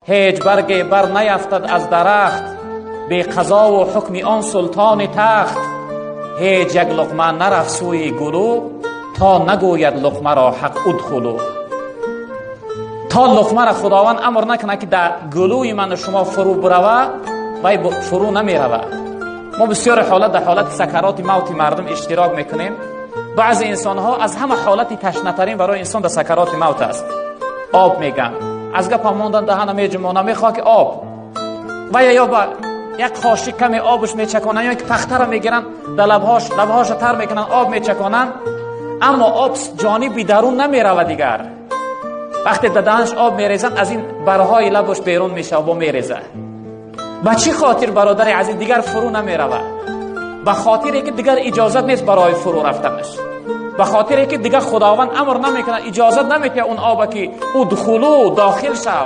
Ҳеҷ барге бар نیفتد از درخت بی قضا و حکم آن سلطان تخت. هیچ یک لقمه نرفت سوی گلو تا نگوید لقمه را حق ادخلو. تا لقمه را خداوند امر نکنه که در گلوی من و شما فرو بروه، وی فرو نمیروه. ما بسیار حالت در حالت سکرات موت مردم اشتراک میکنیم. بعضی انسان ها از همه حالت تشنه ترین برای انسان در سکرات موت است. آب میگن، از گپ ماندن دهن میجمانه، میخواد که آب و یا با یک قاشق کمی آبش میچکانن یا یک پخته را میگیرن در لبهاش، لبهاش تر میکنن، آب میچکانن، اما آب جانبی درون نمیرود دیگر. وقتی در دهنش آب میریزن از این برهای لبش بیرون میشه و با میریزه. به چی خاطر برادر عزیز دیگر فرو نمیرود؟ به خاطر که دیگر اجازت نیست برای فرو رفتنش، به خاطر که دیگر خداوند امر نمیکنه، اجازت نمیده اون آب که ادخلو داخل شو.